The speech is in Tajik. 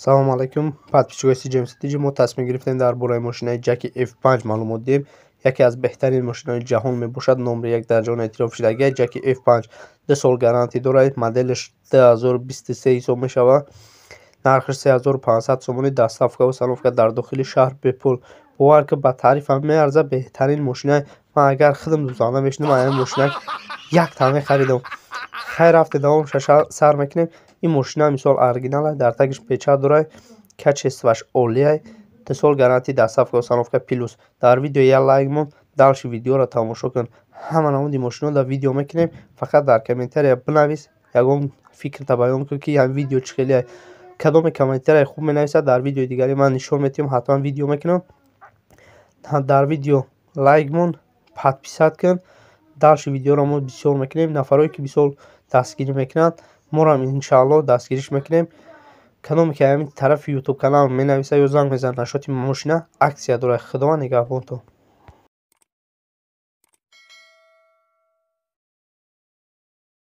Салому алайкум, подписчикои CGMC TG. Мо тасмим гирифтем дар бораи мошинаи Ҷаки F5 маълумот диҳем. Яке аз беҳтарин мошинаҳои ҷаҳон мебошад, номри як дар ҷаҳон эътироф шудагия. Ҷаки F5 2 сол гарантӣ дорад, моделаш 2023 ҳисоб мешавад. Нархаш 3500 сомонӣ, доставка, установка дар дохили шаҳр бепул. Бовар ки, ба таърифам меарзад, беҳтарин мошина. Ман агар худам дузанда мешудам, ин мошина якта мехаридам. Хайр, рафте давомша сар мекунем. Ин мошина мисол оригинал, дар тагиш печать дорад, качествоаш олия, 2 сол гарантӣ, доставка, установка плюс. Дар видео як лайк мон, дальше видеоро тамошо кун. Ҳама намуди мошино дар видео мекунем. Фақат дар комментария бинавис, ягон фикрта баён кун, ки ҳамин видео чӣ хеле. Кадоме комментарияи хуб менависад, дар видеои дигари ман нишон медиҳам, ҳатман видео мекунам. Дар видео лайк мон, подписать кун. Дальше видеоро мо бисёр мекунем. Нафарое ки бисёр дастгирӣ мекунанд, морам иншаалло дастгириш мекунем. Кадоме ки ҳамин тарафи ютуб канал менависад ё занг мезанад, нашоти мошина акция дорад. Худованд нигаҳбонтон.